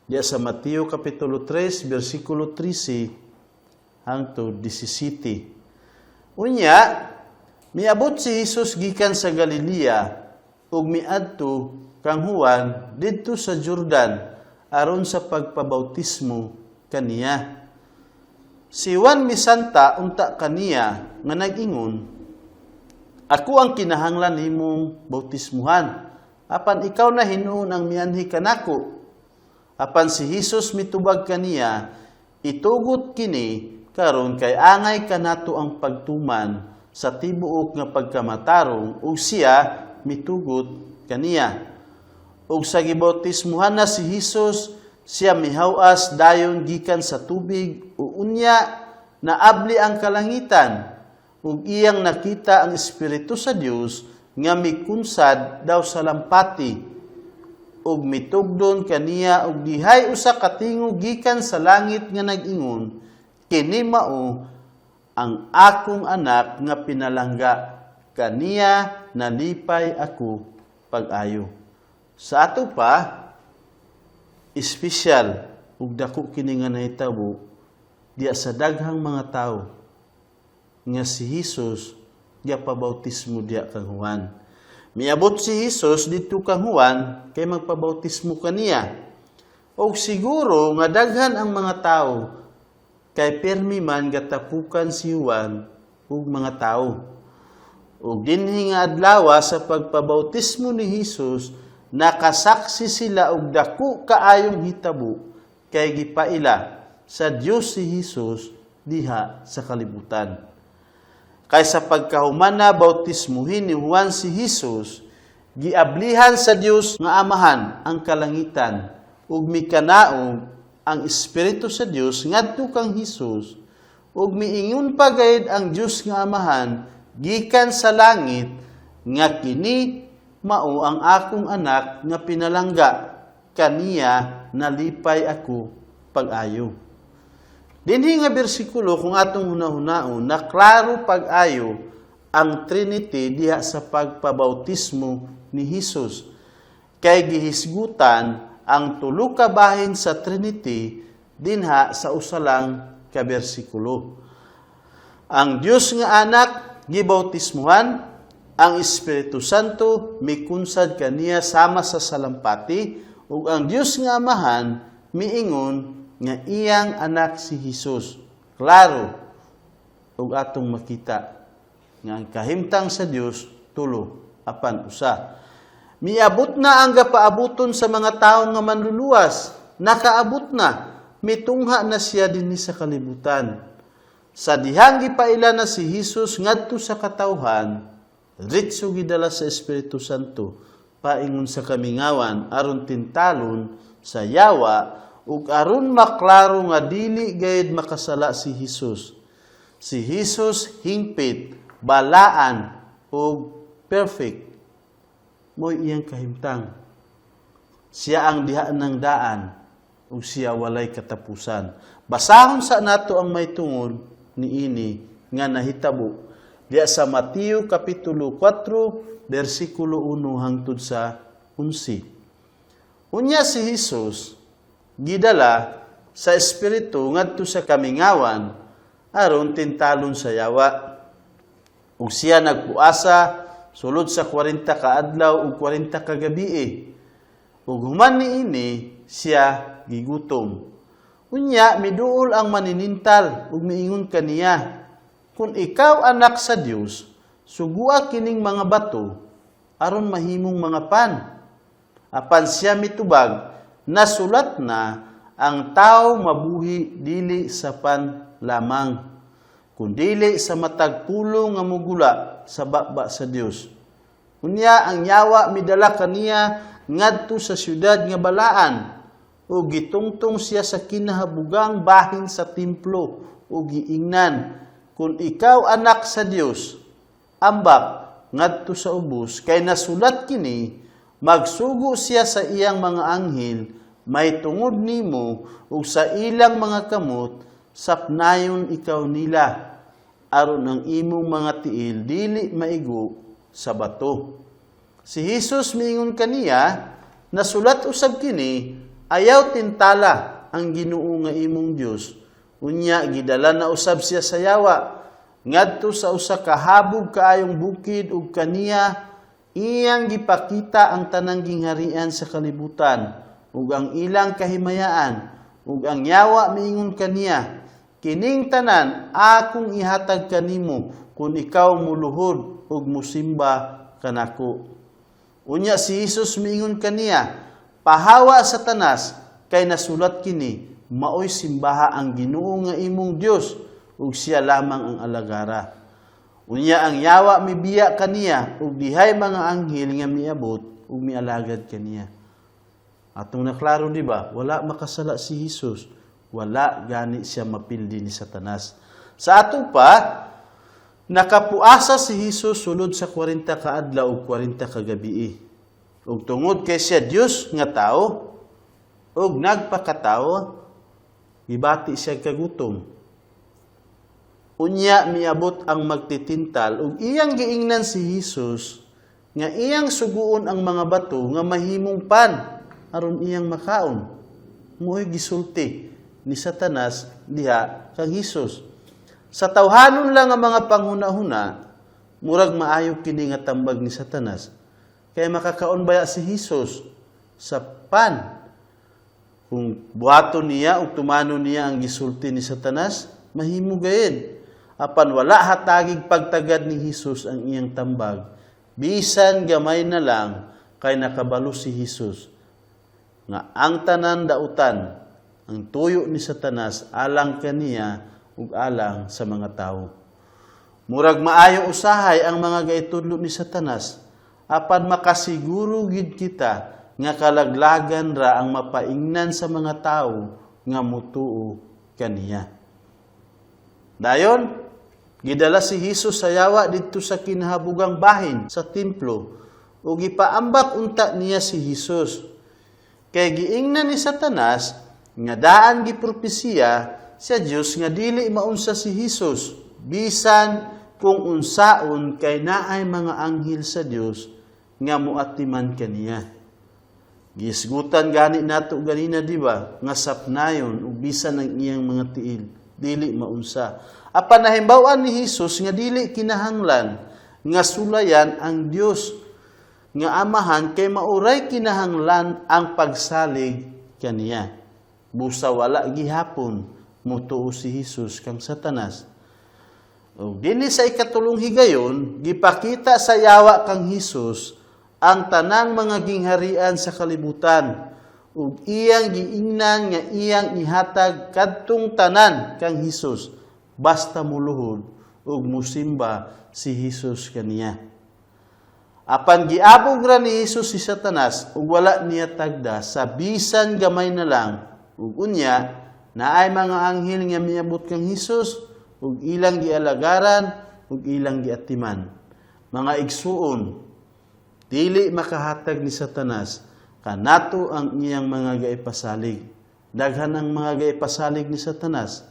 Diya sa Mateo kapitulo 3 bersikulo 13 hangtod 17. Unya, miabot si Jesus gikan sa Galilea ug miadto kang Juan didto sa Jordan aron sa pagpabautismo kaniya. Si Juan misanta unta kaniya nga nag-ingon, "Ako ang kinahanglan nimong bautismuhan, apan ikaw na hinuon ang mianhi kanako?" Apan si Jesus mitubag kaniya, "Itugot kini karon kay angay kanato ang pagtuman sa tibuok nga pagkamatarong," ug siya mitugot kaniya. Ug sa gibautismuhan na si Jesus, siya mihaw-as dayon gikan sa tubig, ug unya naabli ang kalangitan ug iyang nakita ang Espiritu sa Dios nga mikunsad daw sa lampati ug mitugdon kaniya, ug dihay usa ka tingog gikan sa langit nga nag-ingon, "Kini mao ang akong anak nga pinalangga, kaniya nalipay ako pag-ayo." Sa ato pa, espesyal ug dako kini nga nahitabo diya sa daghang mga tawo nga si Jesus gapabautismo diya kang Juan. Miabot si Jesus didto kang Juan kay magpabautismo kaniya. Og siguro nga daghan ang mga tawo kay permi man gatapukan si Juan ug mga tawo. Ug dinhi nga adlaw sa pagpabautismo ni Jesus, nakasaksi sila og dako kaayong hitabo kay gipaila sa Dios si Jesus diha sa kalibutan. Kay sa pagkahuman na bautismuhin ni Juan si Jesus, giablihan sa Dios nga Amahan ang kalangitan ug mikanaog ang Espiritu sa Dios ngadto kang Hesus, ug miingon pa gayud ang Dios nga Amahan gikan sa langit nga, "Kini mao ang akong anak nga pinalangga, kaniya nalipay ako pag-ayo." Dinhi nga bersikulo, kung atong hunahunaon, na klaro pag-ayo ang Trinity diha sa pagpabautismo ni Hesus. Kay gihisgutan ang tulo ka bahin sa Trinity dinha sa usa lang ka bersikulo. Ang Dios nga Anak gibautismuhan, ang Espiritu Santo mikunsad kaniya sama sa salampati, ug ang Dios nga Amahan miingon nga iyang anak si Hesus. Klaro ug atong makita nga ang kahimtang sa Dios tulo apan usa. Miabot na ang gapaabuton sa mga tawo nga manluluwas. Nakaabot na. Mitungha na siya dinhi sa kalibutan. Sa dihang gipaila na si Hesus ngadto sa katawhan, ritso gidala sa Espiritu Santo paingon sa kamingawan aron tintalon sa yawa ug aron maklaro nga dili gayud makasala si Hesus. Si Hesus hingpit, balaan ug perfect. Mo'y iyang kahimtang. Siya ang diha ng daan ug siya walay katapusan. Basahon sa nato ang may tungod niini nga nahitabo diya sa Mateo kapitulo 4 bersikulo 1 hangtod sa 11. Unya si Hesus gidala sa Espiritu ngadto sa kamingawan aron tintalon sa yawa. Ug siya nagpuasa sulod sa 40 ka adlaw ug 40 ka gabii. Ug human niini siya gigutom. Unya miduol ang maninintal ug miingon kaniya, "Kung ikaw anak sa Dios, sugua kining mga bato aron mahimong mga pan." Apan siya mitubag, "Nasulat na, ang tao mabuhi dili sa pan lamang, kundili sa matag pulong nga mugula sa baba sa Dios." Unya ang yawa midala kaniya ngadto sa syudad nga balaan ug gitungtong siya sa kinahabugang bahin sa templo ug giingnan, "Kung ikaw anak sa Dios, ambak ngadto sa ubos, kay nasulat kini, magsugo siya sa iyang mga anghel may tungod nimo, ug sa ilang mga kamot sapnayon ikaw nila, aron ang imong mga tiil dili maigo sa bato." Si Jesus miingon kaniya, Nasulat usab kini, ayaw tintala ang Ginoo nga imong Dios. Unya gidala na usab siya sa yawa ngadto sa usa ka habog kaayong bukid ug kaniya iyang gipakita ang tanang gingharian sa kalibutan ug ang ilang kahimayaan. Ug ang yawa miingon kaniya, "Kining tanan akong ihatag kanimo kung ikaw muluhod ug musimba kanako." Unya si Jesus miingon kaniya, "Pahawa, Satanas, kay nasulat kini, maoy simbaha ang Ginoo nga imong Dios ug siya lamang ang alagara." Unya ang yawa mibiya kaniya ug dihay mga anghel nga miabot ug mialagad kaniya. Atong naklaro, di ba? Wala makasala si Jesus. Wala gani siya mapildi ni Satanas. Sa ato pa, nakapuasa si Jesus sulod sa 40 ka adlaw ug 40 ka gabii. Ug tungod kay siya Dios nga tao ug nagpakatao, gibati siya kagutom. Unya miabot ang magtitintal ug iyang giingnan si Jesus nga iyang suguon ang mga bato nga mahimong pan aron iyang makaon. Mo'y gisulti ni Satanas diha kang Hesus. Sa tawhanon lang ang mga panghuna-huna, murag maayo kini nga tambag ni Satanas. Kay makakaon baya si Hesus sa pan? Kung buhaton niya ug tumanon niya ang gisulti ni Satanas, mahimo gayud. Apan wala hatagig pagtagad ni Hesus ang iyang tambag. Bisan gamay na lang, kay nakabalo si Hesus nga ang tanan dautan ang tuyo ni Satanas alang kaniya ug alang sa mga tawo. Murag maayo usahay ang mga gaitudlo ni Satanas, apan makasiguro gid kita nga kalaglagan ra ang mapaingnan sa mga tawo nga mutuo kaniya. Dayon, gidala si Hesus sa yawa didto sa kinahabugang bahin sa templo ug gipaambak unta niya si Hesus. Kay giingnan ni Satanas nga daan gipropesiya sa Dios nga dili maunsa si Hesus bisan kung unsaon, kay naay mga anghel sa Dios nga muatiman kaniya. Gisgutan gani nato ganina, di ba, nga sapnayon ug bisan ang iyang mga tiil dili maunsa. Apan nahimbaw-an ni Hesus nga dili kinahanglan nga sulayan ang Dios nga Amahan kay mauray kinahanglan ang pagsalig kaniya. Busa wala gihapon mutuo si Hesus kang Satanas. Ug dinhi sa ikatulong higayon, gipakita sa yawa kang Hesus ang tanang mga gingharian sa kalibutan ug iyang giingnan nga iyang ihatag kadtong tanan kang Hesus basta muluhod ug musimba si Hesus kaniya. Apan giabog ra ni Hesus si Satanas ug wala niya tagda sa bisan gamay na lang, ug unya naay mga anghel nga miabot kang Hesus ug ilang gialagaran ug ilang giatiman. Mga igsuon, dili makahatag ni Satanas kanato ang iyang mga gaipasalig. Daghan ang mga gaipasalig ni Satanas.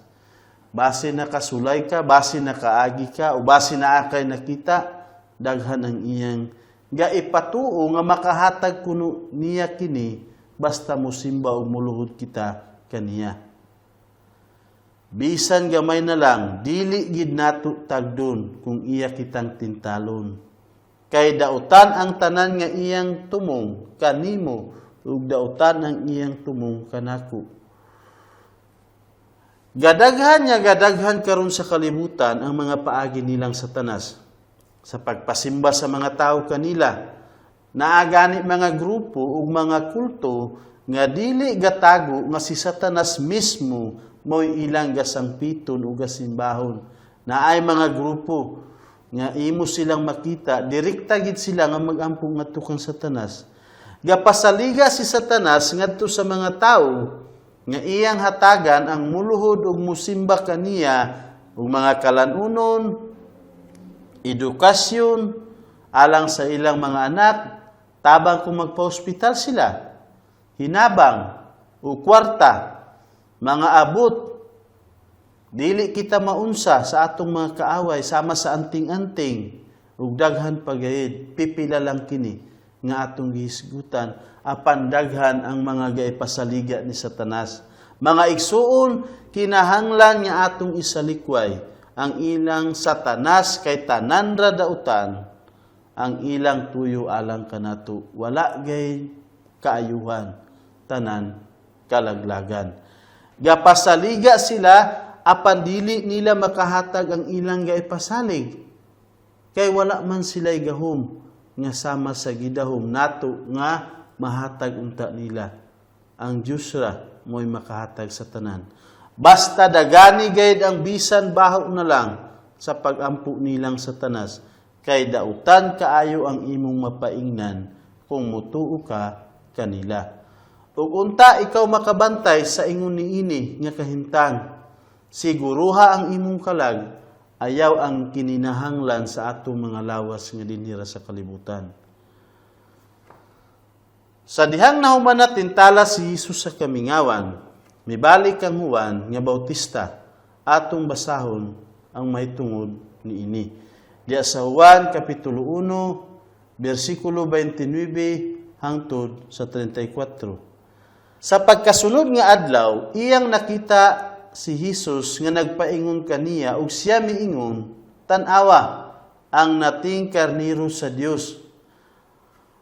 Base nakasulay ka, base nakaagi ka, o base naa kay nakita, daghan ang iyang gaipatuo nga makahatag kuno niya kini basta musimba o muluhod kita kaniya. Bisan gamay na lang, dili gid nato tagdon kung iya kitang tintalon. Kay dautan ang tanan nga iyang tumong kanimo ug dautan ang iyang tumong kanako. Gadaghan nga gadaghan karon sa kalibutan ang mga paagi nilang Satanas sa pagpasimba sa mga tao kanila. Naa gani mga grupo ug mga kulto nga dili gatago nga si Satanas mismo mo'y ilang gasangpiton ug gasimbahon. Naay mga grupo nga imo silang makita, direkta gid sila nga mag-ampo ngadto kang Satanas. Gapasaliga si Satanas ngadto sa mga tawo nga iyang hatagan ang muluhod ug musimba kaniya ug mga kalanunon, edukasyon alang sa ilang mga anak, tabang kung magpa-ospital sila, hinabang o kwarta, mga abot. Dili kita maunsa sa atong mga kaaway sama sa anting-anting ug daghan pa gayud. Pipila lang kini nga atong gihisgutan, apan daghan ang mga gaipasaliga ni Satanas. Mga igsuon, kinahanglan nga atong isalikway ang ilang Satanas kay tanan ra dautan ang ilang tuyo alang kanato. Wala gay kaayuhan, tanan kalaglagan. Gapasaliga sila apan dili nila makahatag ang ilang gaipasalig. Kay wala man sila'y gahom nga sama sa gidahom nato nga mahatag unta nila. Ang Diyos ra mo'y makahatag sa tanan. Basta dagani gayud ang bisan baho na lang sa pagampo nilang Satanas, kay dautan kaayo ang imong mapaingnan kung mutuo ka kanila. Ug unta ikaw makabantay sa ingon niini nga kahimtang. Siguruha ang imong kalag, ayaw ang kininahanglan sa atong mga lawas nga dinhi ra sa kalibutan. Sa dihang nahuman na tintala si Jesus sa kamingawan, mibalik kang Juan nga Bautista, atong basahon ang mahitungod niini. Diya sa Juan Kapitulo 1, versikulo 29 hangtod sa 34. Sa pagkasunod nga adlaw, iyang nakita si Jesus nga nagpaingon kaniya ug siya miingon, "Tan-awa ang nating karniro sa Dios,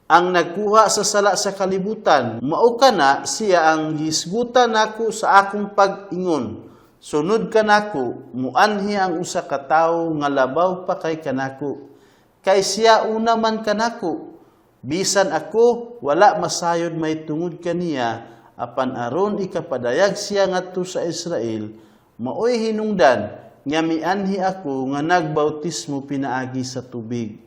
ang nagkuha sa sala sa kalibutan. Mao kana siya ang gisgutan nako sa akong pag-ingon, 'Sunod kanako muanhi ang usa ka tawo nga labaw pa kay kanako, kay siya una man kanako.' Bisan ako wala masayod mahitungod kaniya, apan aron ikapadayag siya ngadto sa Israel, maoy hinungdan nga mianhi ako nga nagbautismo pinaagi sa tubig."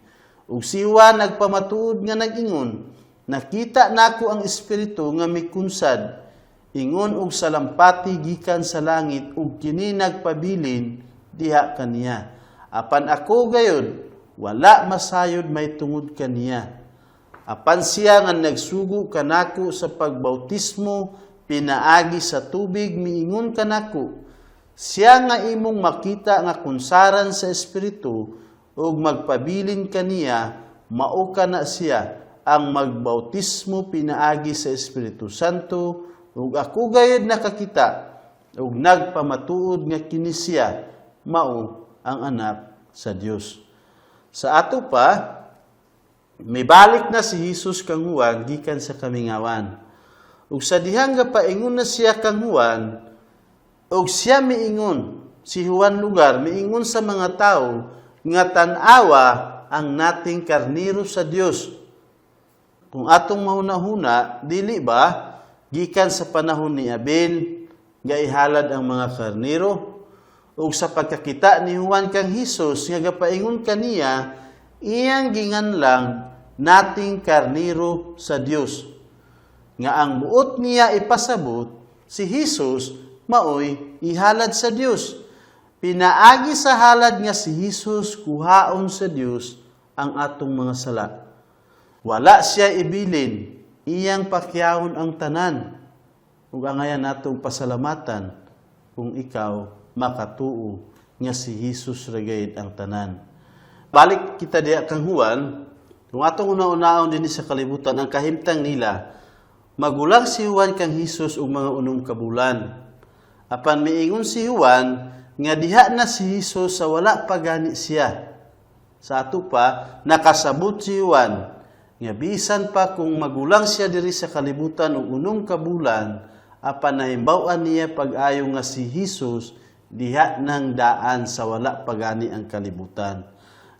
Ug si Juan nagpamatuod nga nag-ingon, "Nakita nako ang Espiritu nga mikunsad ingon og salampati gikan sa langit ug kini nagpabilin diha kaniya. Apan ako gayud wala masayod mahitungod kaniya. Apan siya nga nagsugo kanako sa pagbautismo pinaagi sa tubig miingon kanako, 'Siya nga imong makita nga kunsaran sa Espiritu ug magpabilin kaniya, mao kana siya ang magbautismo pinaagi sa Espiritu Santo.' Ug ako gayud nakakita ug nagpamatuod nga kini siya mao ang Anak sa Dios." Sa ato pa, mibalik na si Jesus kang Juan gikan sa kamingawan. Ug sa dihang gapaingon na siya kang Juan, ug siya miingon, si Juan lugar, miingon sa mga tao nga tan-awa ang nating karniro sa Dios. Kung atong mahuna-huna, dili ba gikan sa panahon ni Abel gaihalad ang mga karniro? Ug sa pagkakita ni Juan kang Hesus nga gapaingon kaniya, iyang ginganlang nating karniro sa Dios. Nga ang buot niya ipasabot, si Hesus maoy ihalad sa Dios. Pinaagi sa halad nga si Hesus, kuhaon sa Dios ang atong mga sala. Wala siya ibilin, iyang pakyawon ang tanan. Ug angayan natong pasalamatan kung ikaw makatuo nga si Hesus ra gayud ang tanan. Balik kita diya kang Juan, kung atong una-unaon din sa kalibutan ang kahimtang nila, magulang si Juan kang Hesus og mga 6 ka bulan. Apan miingon si Juan nga diha na si Hesus sa wala pa gani siya. Sa ato pa, nakasabot si Juan nga bisan pa kung magulang siya diri sa kalibutan og 6 ka bulan, apan nahimbaw-an niya pag-ayo nga si Hesus diha nang daan sa wala pa gani ang kalibutan.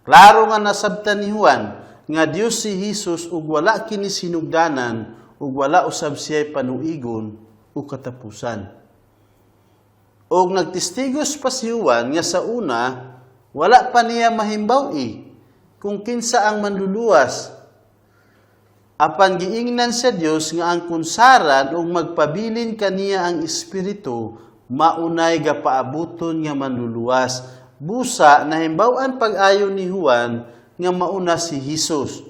Klaro nga nasabtan ni Juan nga Dios si Hesus ug wala kini sinugdanan ug wala usab siya panuigon o katapusan. Og nagtestigos pa si Juan nga sa una wala pa niya mahimbaw-i kung kinsa ang manluluwas. Apan giingnan sa Dios nga ang kunsaran ug magpabilin kaniya ang Espiritu maunay gapaabuton nga manluluwas. Busa nahimbaw-an pag-ayo ni Juan nga mauna si Hesus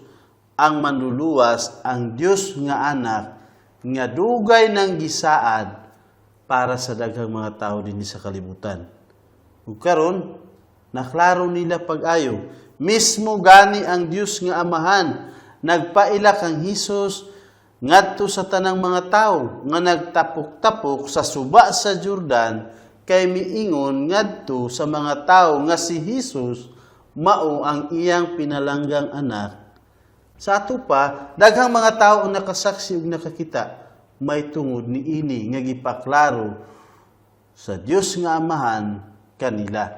ang manluluwas, ang Dios nga anak nga dugay nang gisaad para sa daghang mga tao dinhi sa kalibutan. Ug karon naklaro nila pag-ayo, mismo gani ang Dios nga Amahan Nagpaila kang Hesus ngadto sa tanang mga tawo nga nagtapok-tapok sa suba sa Jordan kay miingon ngadto sa mga tawo nga si Hesus mao ang iyang pinalanggang anak. Sa ato pa, daghang mga tawo ang nakasaksi ug nakakita may tungod niini nga gipaklaro sa Dios nga Amahan kanila.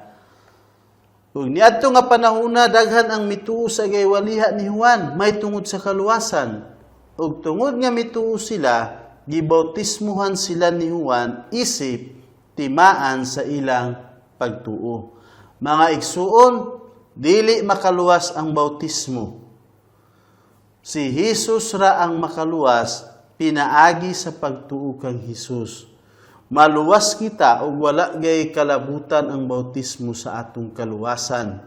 Ug niadto nga panahona, daghan ang mituo sa giwaliha ni Juan may tungod sa kaluwasan. Ug tungod nga mituo sila, gibautismuhan sila ni Juan isip timaan sa ilang pagtuo. Mga igsuon, dili makaluwas ang bautismo. Si Jesus ra ang makaluwas pinaagi sa pagtuo kang Hesus. Maluwas kita ug wala gay kalabutan ang bautismo sa atong kaluwasan.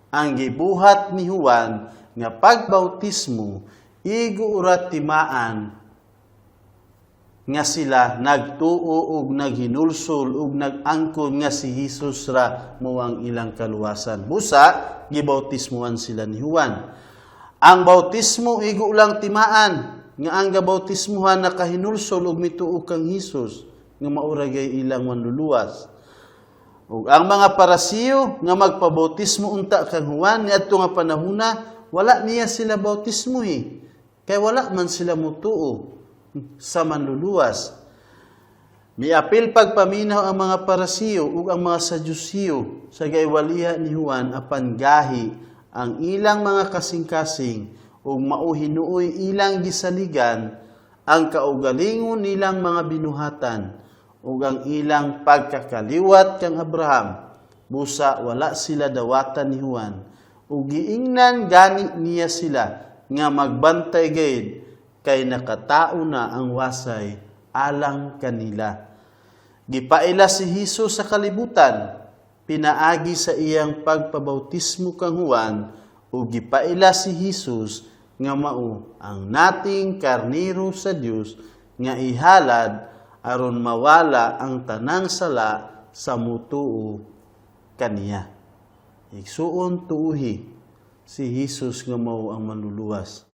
Ang gibuhat ni Juan nga pagbautismo, igo ra timaan nga sila nagtuo ug naghinulsol ug nag-angkon nga si Hesus ra mao ang ilang kaluwasan. Busa gibautismuhan sila ni Juan. Ang bautismo, igo lang timaan nga ang gabautismuhan nakahinulsol ug mituo kang Hesus nga mao ra gay ilang manluluwas. Ug ang mga Parasiyo nga magpabautismo unta kang Juan niadto nga panahona, wala niya sila bautismohi kay wala man sila mutuo sa manluluwas. Miapil pagpaminaw ang mga Parasiyo ug ang mga Sadusiyo sa gaiwaliha ni Juan, apan gahi ang ilang mga kasing-kasing ug mao hinuoy ilang gisaligan ang kaugalingon nilang mga binuhatan ug ang ilang pagkakaliwat kang Abraham. Busa wala sila dawatan ni Juan ug giingnan gani niya sila nga magbantay gayud kay nakatao na ang wasay alang kanila. Gipaila si Hesus sa kalibutan pinaagi sa iyang pagpabautismo kang Juan ug gipaila si Hesus nga mao ang nating karniro sa Dios nga ihalad aron mawala ang tanang sala sa mutuo kaniya. Igsuon, tuuhi si Hesus nga mao ang manluluwas.